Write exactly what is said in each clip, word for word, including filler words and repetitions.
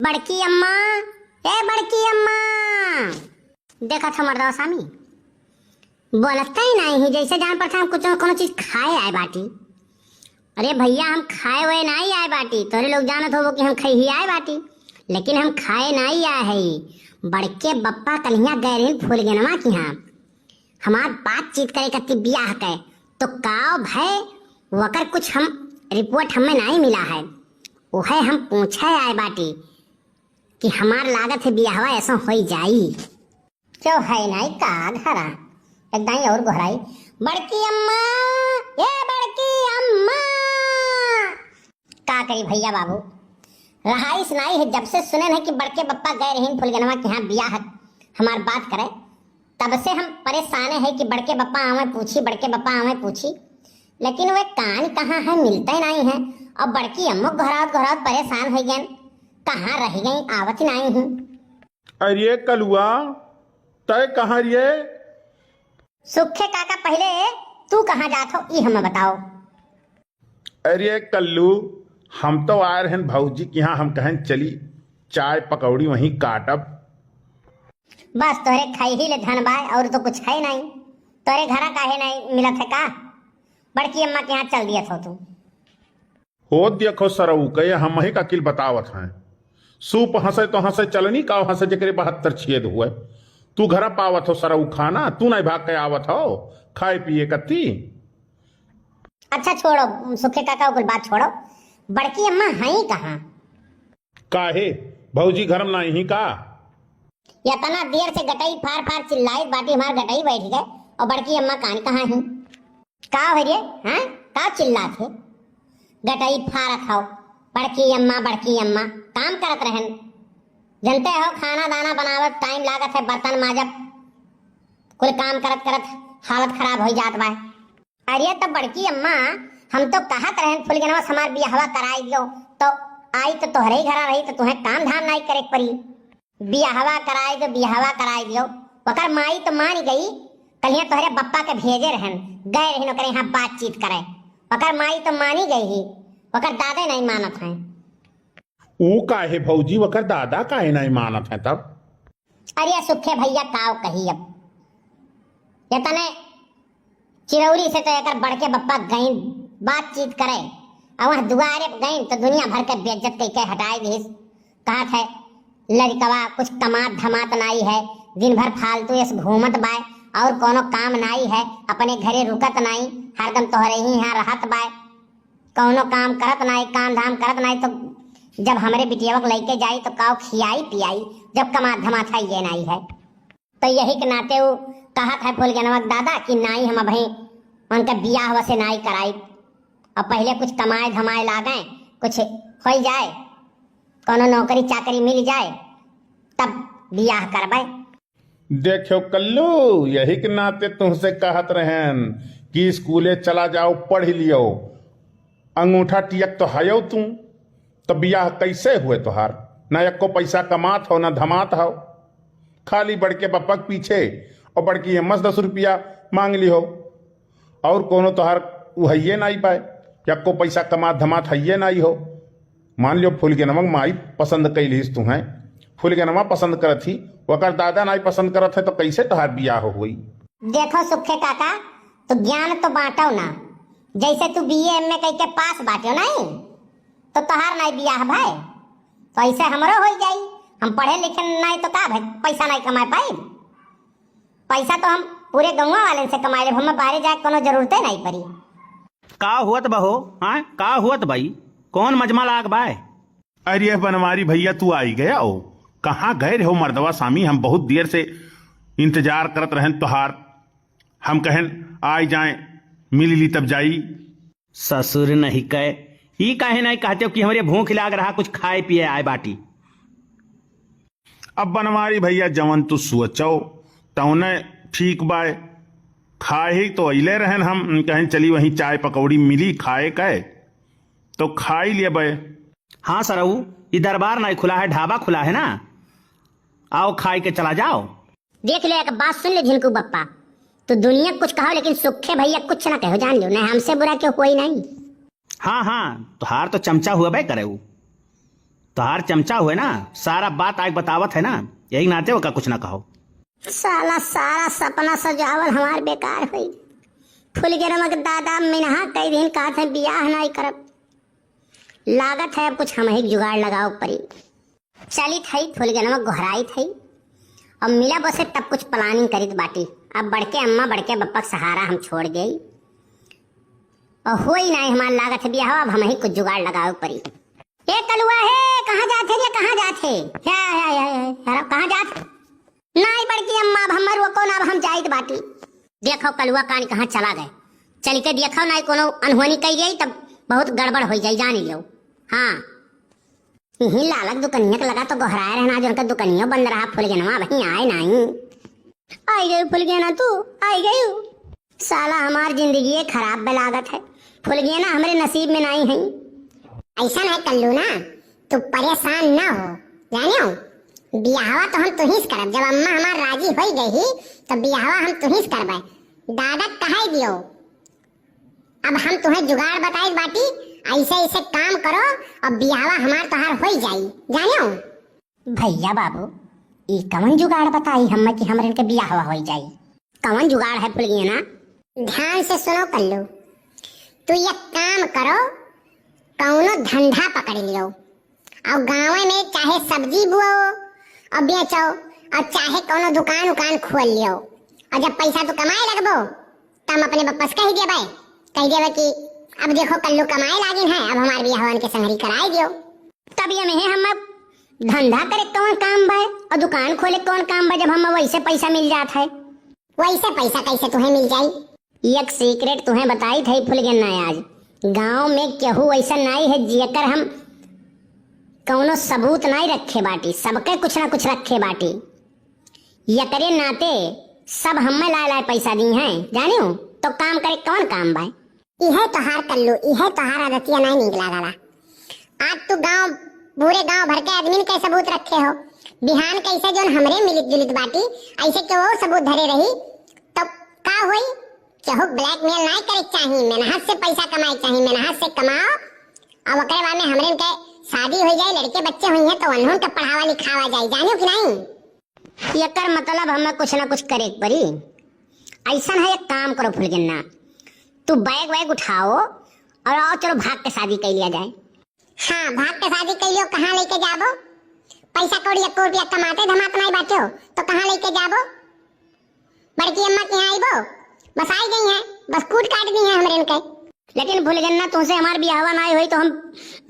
बड़की अम्मा, ए बड़की अम्मा। देखत ह मर्दवा सामी, बोलत ही नाहीं ही, जैसे जान पड़त ह हम कुछ न कोनो चीज खाए आए बाटी। अरे भइया, हम खाए वाए नाहीं आए बाटी, तोहरे लोग जानत होबो कि हम खइही आए बाटी, लेकिन हम खाए नाहीं आए हई। बड़के बप्पा कल्हियाँ गए रहिन फुलगेनवा किहाँ, हमार बातचीत करे कत्ती बियाह के, तो काव भय, वकर कुछ हम रिपोर्ट हमें नाहीं मिला है, उहे हम पूछे आए बाटी कि हमार लागत है बियाहवा ऐसो होई जाई। क्यों है नाहीं का घरा? एक दाईं और गोहराई, बड़की अम्मा, ए बड़की अम्मा। का करी भइया बाबू, रहाइस नाहीं है। जब से सुनेन है कि बड़के बप्पा गए रहिन फुलगेनवा किहाँ बियाह हमार बात करे, तब से हम परेशान है कि बड़के बप्पा आवे पूछी, बड़के बप्पा आवे पूछी, लेकिन वे कान कहाँ है, मिलते नाहीं है। अब बड़की अम्मो घरात घरात परेशान होइ गएन, कहाँ रहि गईं, आवत नाहीं ही। अरे कलुआ, तय कहाँ रिये? सुखे काका, पहिले तू कहाँ जात हो, ई हमें बताओ। अरे कल्लू, हम तो आए रहेन भौजी किहाँ, हम कहेन चली चाय पकौड़ी वहीं काटब। बस तोहरे खइही ले धन बाय, और तो कुछ है नाहीं। तोहरे घरा काहे नाहीं मिलत है का? बड़की अम्मा किहाँ चल दियत हो तू। हो देखो सरऊ के, हमहीं का अकिल बतावत हैं। सूप हँसे तो हँसे चलनी, काव हँसे जेकरे बहत्तर छेद हुए। तू घरा पावत हो सरऊ खाना, तू नाहीं भाग के आवत हो खाए पिए कत्ती। अच्छा छोड़ो सुखे काका, उ कुल बात छोड़ो। बड़की अम्मा हईं कहाँ? काहे, भौजी घर में नाहीं ही का? यतना देर से गटई फार फार चिल्लाइत बाटी, हमार गटई बैठ गए, और बड़की अम्मा कान कहाँ ही? का हो रे, हाँ? का चिल्लात है? गटई फारत हो, बड़की अम्मा, बड़की अम्मा, काम करत रहेन। जनते हो, खाना दाना बनावत टाइम लागत है, बर्तन माजब, कुल काम करत करत हालत खराब होइ जात बा। अरे त बड़की अम्मा, हम तो कहत रहेन फुलगेनवा से हमार बियाहवा कराई दियो, तो आई तो तोहरे ही घरा रही, तो तुहें काम धाम नाहीं करे के पड़ी। बियाहवा कराई दियो, बियाहवा कराई दियो। ओकर माई तो मानी गई, कल्हियाँ तोहरे बप्पा के भेजे रहेन, गए रहेन ओकरे यहाँ बातचीत करे। ओकर माई तो मानी गई ही, ओकर दादे नाहीं मानत हैं। ऊ काहे भौजी, ओकर दादा काहे नाहीं मानत हैं तब? अरे सुखे भइया, काव कही अब, यतने चिरौरी से तो एकर बड़के बप्पा गईं बातचीत करे, और वहाँ दुआरे पे गईं तो दुनिया भर के बेइज्जत कई के हटाई दिहिस। कहत है, लड़कवा कुछ कमात धमात नाई है, दिन भर फालतू ऐस घूमत बाय, और कोनो काम नाई है, अपने घरे रुकत नाई, हरदम तोहरे ही यहाँ रहत बाय, कौनो काम करत नाई, काम धाम करत नाई। तो जब हमरे बिटियावा के लइके जाई तो काव खियाई पियाई, जब कमात धमात है ये नाई है। तो यही के नाते उ कहत है फुलगेनवा के दादा कि नाई, हम अबहीं उनके बियाह वसे नाई कराई, अब पहिले कुछ कमाए धमाए लागें, कुछ होइ जाए, कौनो नौकरी चाकरी मिल जाए, तब बियाह करबे। देखो कल्लू, यही के नाते तुहसे कहत रहेन कि स्कूले चला जाओ, पढ़ लियो, अंगूठा टियक तो हयो तू, तो बियाह कैसे हुए तोहार? ना एको पैसा कमात हो, ना धमात हो, खाली बड़के बप्पा के पीछे और बड़की अम्मा से दस रुपया मांग लिहो, और कोनो तोहार उहइये नाई पाए, एको पैसा कमात धमात हइये नाई हो। मान लियो फुलगेनवा के माई पसंद कइलिस तुहें, फुलगेनवा पसंद करत ही, ओकर दादा नाई पसंद करत है, तो कैसे तोहार बियाह होई? देखो सुखे काका, तू ज्ञान तो बांटो ना, जैसे तू बीए एमए कई के पास बाट्यो नाई, तो तोहार नाई बियाह भाई, तो ऐसे हमरो हो जाई। हम पढ़े लिखे नाई तो का भाई, पैसा नाई कमाए पाई? पैसा तो हम पूरे गौवा वाले से कमाए लेब, हमें बाहरे जाए कोनो जरूरते नाई पड़ी। का हुअत बहो? हाँ, का हुअत बाई? कौन मजमा लाग बाय? अरे बनवारी भैया, तू आई गया हो? कहाँ गए रहो मर्दवा सामी? हम बहुत देर से इंतजार करत रहन तोहार। हम कहन आई जाए, मिल ली तब जाई। ससुर नहीं कहे, ई काहे नहीं कहते हो कि हमरे भूख लाग रहा, कुछ खाए पिए आए बाटी। अब बनवारी भैया, जवन तू सोचो तौने ठीक बाय। खाए ही तो अइले रहन हम, कहन चली वहीं चाय पकौड़ी मिली खाए के, तो खाई लेबे। हाँ सरऊ, ई दरबार नहीं खुला है, ढाबा खुला है ना, आओ खाए के चला जाओ। देख ले, एक बात सुन ले झिनकू बप्पा, तू दुनिया कुछ कहो लेकिन सुखे भैया कुछ ना कहो, जान लो, नहीं हमसे बुरा क्यों कोई नहीं। हाँ हाँ, तोहार तो चमचा हुआ बे करे ऊ। तोहार चमचा हुए ना, सारा बात आइके बतावत है ना, यही नाते ओका कुछ ना कहो। साला सारा सपना सजावल हमार बेकार होई। फुलगेनवा के दादा मिनहा कई दिन कहत है बियाह नाई करब। लागत है अब कुछ हमही के जुगाड़ लगावे पड़ी। चलित हई, फुलगेनवा गोहराइत हई। अब मिलब ओसे तब कुछ planning करित बाटी। अब बड़के अम्मा, बड़के बप्पा के सहारा हम छोड़ गई। और होई नाई हमार लागत है बियाह, अब हमही कुछ जुगाड़ लगावे पड़ी। ए कलुआ हे, कहाँ जात है रे, कहाँ जात है? या, या, या, या, यार, अब कहाँ जात? नाई बड़की अम्मा, अब हमर वो कौन, अब हम जाइत बाटी। देखो कलुआ कान कहाँ चला गए, चल के देखो, नाई कोनो अनहोनी कही जाई तब बहुत गड़बड़ हो जाई, जान लियो। हाँ, यही लालक दुकनिया के लगा तो गोहराए रहना, जो उनका दुकनियो बंद रहा, फुलगेनवा वहीं आए नाई। आई गई फुलगेना, तू आई गई। साला हमार जिंदगी खराब बे लागत है, फुलगेना हमरे नसीब में नाई है। ऐसा है कल्लू ना, तू परेशान ना हो, जाने हो, बियाहवा तो हम तुहिस करब। जब अम्मा हमार राजी होई गई ही, तो बियाहवा हम तुहिस करबे। दादा कहाई दियो, अब हम तुम्हें जुगाड़ बताई बाटी, ऐसे ऐसे काम करो और बियाहवा हमार तोहार होई जाई, जाने हो। भैया बाबू, ई कवन जुगाड़ बताई हम्मे कि हमरन के बियाहवा होई जाई? कवन जुगाड़ है फुलगेना? ध्यान से सुनो कल्लू, तू एक काम करो, कौनो धंधा पकड़ लियो और गाँव में चाहे सब्जी बुओ और बेचो और चाहे कौनो दुकान उकान खोल लियो और जब पैसा तू कमाए लगबो तब हम अपने बप्पा से कह देबे, कह देबे कि अब देखो कल्लू कमाए लागिन है, अब हमार बियाहवन के संगरी कराए दियो। तब ये में हम अब धंधा करे कौन काम बा और दुकान खोले कौन काम बा, जब हम वैसे पैसा मिल जात है। वैसे पैसा कैसे तुम्हें मिल जाई? एक secret तुम्हें बताई थई फुलगेना, आज गांव में केहू ऐसा नाई है जेकर हम कौनो सबूत नाई रखे बाटी, सबके कुछ ना कुछ रखे बाटी। एकरे नाते सब हमें लाए लाए पैसा दी हैं, जाने हो? तो काम करे कौन काम बा? इहे तोहार कल्लू, इहे तोहार आदतिया नाई नीक लागला। आज तू गांव, पूरे गांव भर के आदमी के सबूत रखे हो। बिहान कैसे जोन हमरे मिलित जुलित बाटी, ऐसे के वो सबूत धरे रही, तो का होई? केहू blackmail नाई करे के चाही, मेहनत से पैसा कमाए के चाही, मेहनत से कमाओ। अब ओकरे बाद में हमरे के शादी हो जाए, लड़के बच्चे हुई हैं तो उन्हों के पढ़ावा लिखावा जाए, जानियो कि नाई? एकर मतलब हमें कुछ ना कुछ करे के पड़ी। ऐसा है, एक काम करो फुलगेना, तू बैग वैग उठाओ और आओ, चलो भाग के शादी कर लिया जाए। हाँ, भाग के शादी कर लियो, कहाँ लेके जाबो? पैसा कौड़ी एको रुपया कमाते धमात नाई बाटे हो, तो कहाँ लेके जाबो? बड़की अम्मा के यहाँ आइबो, बस आई गई हैं, बस कूट काट दी हैं हमरे इनके। लेकिन फुलगेना, तुमसे हमार बियाहवा नाई होई तो हम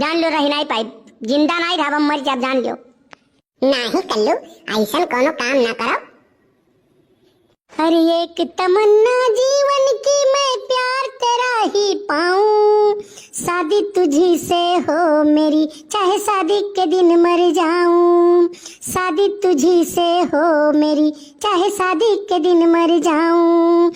जान लो रही नाई पाई, जिंदा नाई रहब, हम मर जाब, जान लो। नाही कल्लू, ऐसन कोनो काम ना करो। हर एक तमन्ना जीवन की मैं प्यार तेरा ही पाऊं, शादी तुझी से हो मेरी, चाहे शादी के दिन मर जाऊं, शादी तुझी से हो मेरी, चाहे शादी के दिन मर जाऊं।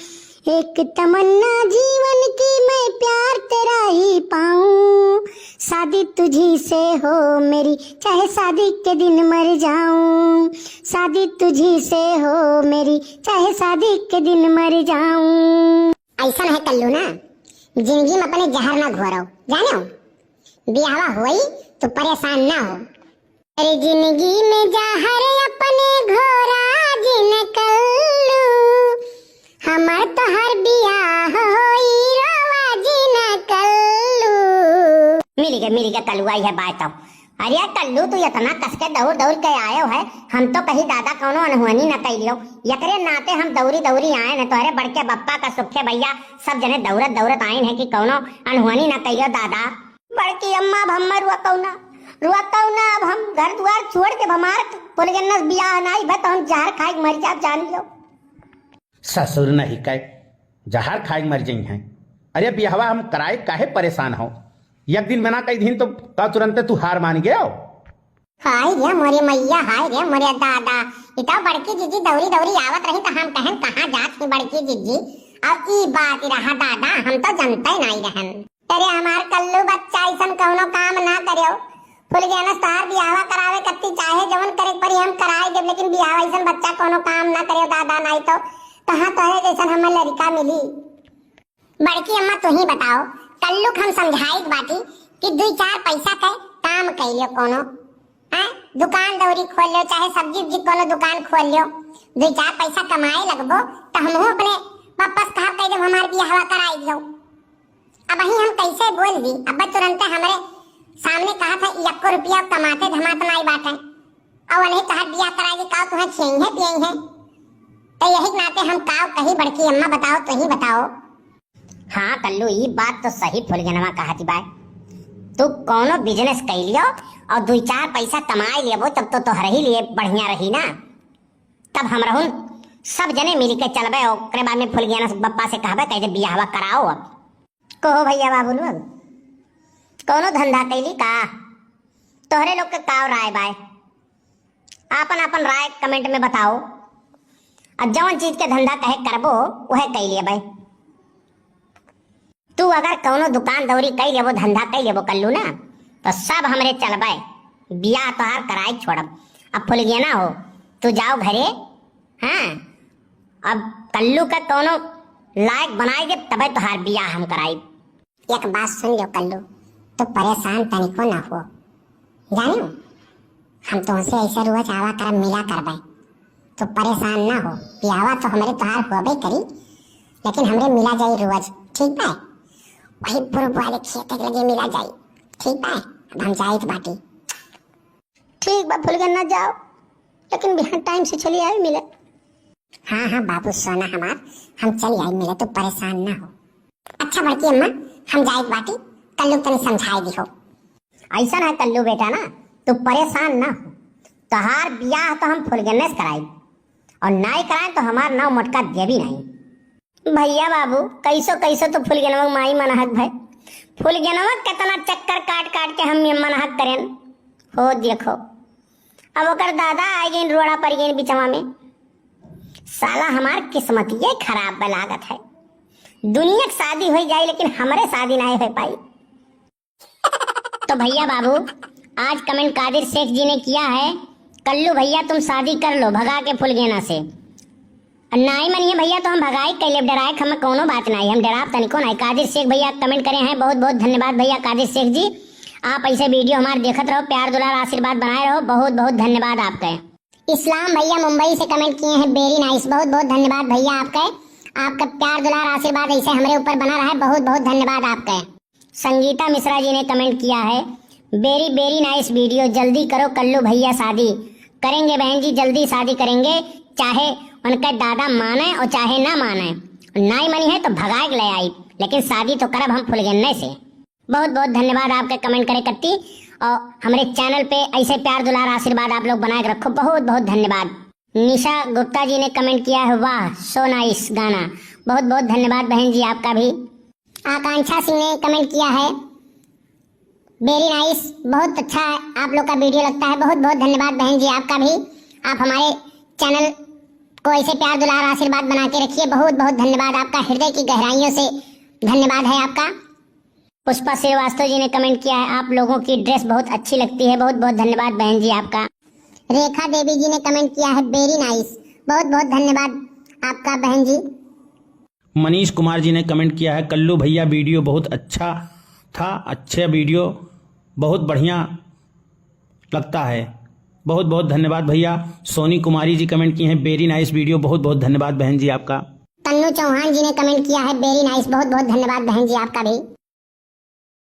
एक तमन्ना जीवन की मैं प्यार तेरा ही पाऊं, शादी तुझी से हो मेरी, चाहे शादी के दिन मर जाऊं, शादी तुझी से हो मेरी, चाहे शादी के दिन मर जाऊं। ऐसा है कल्लू ना, जिंदगी में अपने जहर ना घोरो, जाने हो? बियाहवा होई तो परेशान ना हो। अरे जिंदगी में जहर अपने घोरा जिन कल्लू, हमार तोहर बियाह होई रोवा जिन कल्लू। मिल गए, मिल गए कलुआ, यह बात तो। अरे कल्लू, तू इतना कस के दौड़ दौड़ के आयो है, हम तो कहीं दादा कौनो अनहोनी न कैलियो, एकरे नाते हम दौड़ी दौड़ी आए न, तोहरे बड़के बप्पा का सुखे भैया सब जने दौड़त दौड़त आइन है कि कौनो अनहोनी न कैलियो दादा। बड़की अम्मा, अब हम रुआ कौना, रुआ कौना, अब हम घर दुआर छोड़ के हमार फुलगेना बियाह नाई भा तो हम जहर खाए के मर जाब, जान लियो। ससुर नहीं कहे, जहर खाए के मर जाई हैं। अरे बियाहवा हम कराए काहे परेशान हो? एक दिन मना कई दिन तो का तुरंते तू हार मान गयो? हाय रे मोरे मैया, हाय रे मोरे दादा, ई तो बड़की जिज्जी दौरी दौरी आवत रही तो हम कहन कहाँ जात ही बड़की जिज्जी, और ई बात रहा दादा, हम तो जनते नहीं रहन। अरे हमार कल्लू बच्चा ऐसन कौनो काम ना करियो। फुलगेना से तोहार बियाहवा करावे कत्ती चाहे जवन करे के पड़ी हम कराए देब, लेकिन बियाहवा ऐसन बच्चा कौनो काम ना करियो दादा, नाई तो कहाँ तोहरे जैसन हमें लड़का मिली। बड़की अम्मा तू ही बताओ, कल्लू के हम समझाई बाटी कि दुई चार पैसा के काम कैलियो कौनो। हैं? दुकान दौरी खोल ल्यो, चाहे सब्जी उब्जी कोनो दुकान खोल ल्यो, दुइ चार पैसा कमाए लगबो, त हमहू अपने पप्पा से कहब, कह देब हमार बियाहवा कराई दियो। अबहीं हम कैसे बोल दी, अब तुरंते हमरे सामने कहत है, "यक्को रुपया कमाते धमात नाई बाटे, और नहीं तोहार बियाह कराई दी, का तुहें खियइहें पियइहें?" तो यही के नाते हम काव कही, बड़की अम्मा बताओ, तुहीं बताओ। हाँ कल्लू, ई बात तो सही फुलगेनवा कहत बाय। तू कौनो business कइ लियो और दुइ चार पैसा कमाए लेबो, तब तो तोहरे ही लिए बढ़िया रही ना। तब हमरहुन सब जने मिल के चलबे, ओकरे बाद में फुलगेना से बप्पा से कहबे, कह दे बियाहवा कराओ अब। कहो भैया बाबू लोग, कौनो धंधा कैली का? तोहरे लोग के का राय बाय? आपन आपन राय comment में बताओ। अब जौन चीज के धंधा कहे करबो, वह कइ लेबे। तू अगर कौनो दुकान दौरी कइ लेबो, धंधा कइ लेबो कल्लू ना, तो सब हमरे चलबे, बियाह तोहार कराई छोड़ब। अब फुलगेना हो, तू जाओ घरे। हाँ, अब कल्लू का कौनो लायक बनाई दे, तबे तोहार बियाह हम कराई। एक बात सुन लो कल्लू, तू परेशान तनिको ना हो, जानियो, हम तुमसे ऐसे रोज आवा करब, मिला करबे, तू परेशान ना हो। बियाहवा तो हमरे तोहार होबे करी, लेकिन हमरे मिला जाई रोज, ठीक बा? वही पूर्व वाले खेत के लगे मिला जाई, ठीक बा? अब हम जाइत बाटी। ठीक बा फुलगेना, जाओ, लेकिन बिहान time से चली आई मिले। हाँ हाँ बाबू सोना हमार, हम चली आई मिले, तू परेशान ना हो। अच्छा बड़की अम्मा, हम जाइत बाटी, कल्लू तनी समझाई दिहो। ऐसा ना कल्लू बेटा ना, तू परेशान ना हो, तोहार बियाह तो हम फुलगेने से कराई, और नाई कराए तो हमार नाव मोटका देवी नहीं। भैया बाबू, कैसो कैसो तो फुलगेनवा के माई मनहक भय। फुलगेनवा केतना चक्कर काट काट के हम ये मनहक करेन। हो देखो, अब ओकर दादा आ गइन, रोड़ा पड़ गइन बिचवा में। साला हमार किस्मतिये खराब बा लागत है। दुनिया के शादी होइ जाई, लेकिन हमरे शादी नाहीं होइ पाई। तो भैया बाबू, आज comment कादिर शेख जी ने किया है, "कल्लू भैया तुम शादी कर लो भगा के फुलगेना से।" नाई मनिहे भैया तो हम भगाई के लेब, डराए के हमें कौनो बात नाई, हम डराब तनिको नाई। कादिर शेख भैया comment करे हैं, बहुत बहुत धन्यवाद भैया कादिर शेख जी, आप ऐसे video हमार देखत रहो, प्यार दुलार आशीर्वाद बनाए रहो, बहुत बहुत धन्यवाद आपके। इस्लाम भैया मुंबई से comment किए हैं, very nice, बहुत बहुत धन्यवाद भैया आपके, आपका प्यार दुलार आशीर्वाद ऐसे हमरे ऊपर बना रहे, बहुत बहुत धन्यवाद आपके। संगीता मिश्रा जी ने comment किया है, very very nice video, जल्दी करो कल्लू भैया शादी। करेंगे बहन जी, जल्दी शादी करेंगे, चाहे उनके दादा माने और चाहे ना माने, नाई मनिहे तो भगाए के ले आई, लेकिन शादी तो करब हम फुलगेने से। बहुत बहुत धन्यवाद आपके comment करे कत्ती, और हमरे channel पे ऐसे प्यार दुलार आशीर्वाद आप लोग बनाए के रखो, बहुत बहुत धन्यवाद। निशा गुप्ता जी ने comment किया है, "वाह, so nice गाना।" बहुत बहुत धन्यवाद बहन जी आपका भी। आकांक्षा सिंह ने comment किया है, very nice, बहुत अच्छा है, आप लोग का video लगता है। बहुत बहुत धन्यवाद बहन जी आपका भी, आप हमारे channel को ऐसे प्यार दुलार आशीर्वाद बना के रखिए। बहुत बहुत धन्यवाद आपका, हृदय की गहराइयों से धन्यवाद है आपका। पुष्पा श्रीवास्तव जी ने comment किया है, "आप लोगों की dress बहुत अच्छी लगती है।" बहुत बहुत धन्यवाद बहन जी आपका। रेखा देवी जी ने comment किया है, very nice, बहुत बहुत धन्यवाद आपका बहन जी। मनीष कुमार जी ने comment किया है, "कल्लू भैया video बहुत अच्छा था, अच्छा video बहुत बढ़िया लगता है।" बहुत बहुत धन्यवाद भैया। सोनी कुमारी जी comment की हैं, very nice video, बहुत बहुत धन्यवाद बहन जी आपका। तन्नू चौहान जी ने comment किया है, very nice, बहुत बहुत धन्यवाद बहन जी आपका भी।